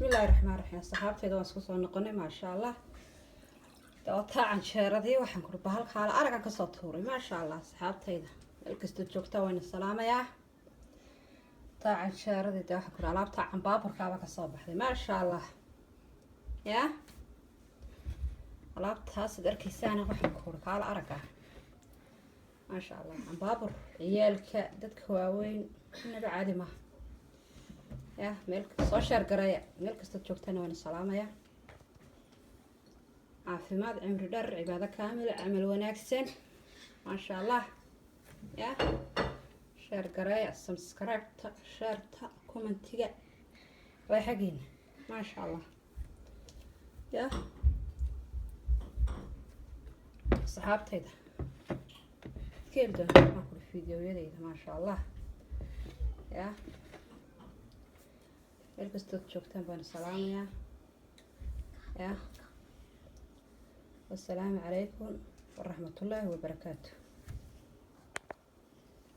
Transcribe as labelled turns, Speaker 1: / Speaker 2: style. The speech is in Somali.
Speaker 1: Bismillaahi raxmaan raxiim. Asxaabtayda, waan isku soo noqonay, maasha Allah. Wataa canjeeradii. Waxaan kuri bahalkaala aragan kasoo tuuray, maasha Allah. Asxaabtayda meel kastoo joogtaa wayna salaamayaa. Taa canjeeradii de, waxaan kuri alaabta cambaaburkaaba kasoo baxday, maasha Allah. Ya alaabtaas ad arkaysaana, waxaan kuri kaala araga, maasha Allah. Cambaabur ciyaalka, dadka waaweyn, inaba caadi maaha. Ya meel soo share gareeya. Meel kastood joogtana waana salaamaya. Caafimaad, cimri dheer, cibaado kaamil, camal wanaagsan, maasha Allah. Ya share gareeya, subscribe-ta, share-ta, comment-iga waa xaggiina, maasha Allah. Ya asxaabtayda, ka heli doonta waxaan kuri videoyadayda, maasha Allah. Ya meel kastood joogtaan baana salaamayaa. Ya, wasalaamu calaykum waraxmatullaahi wabarakaatu.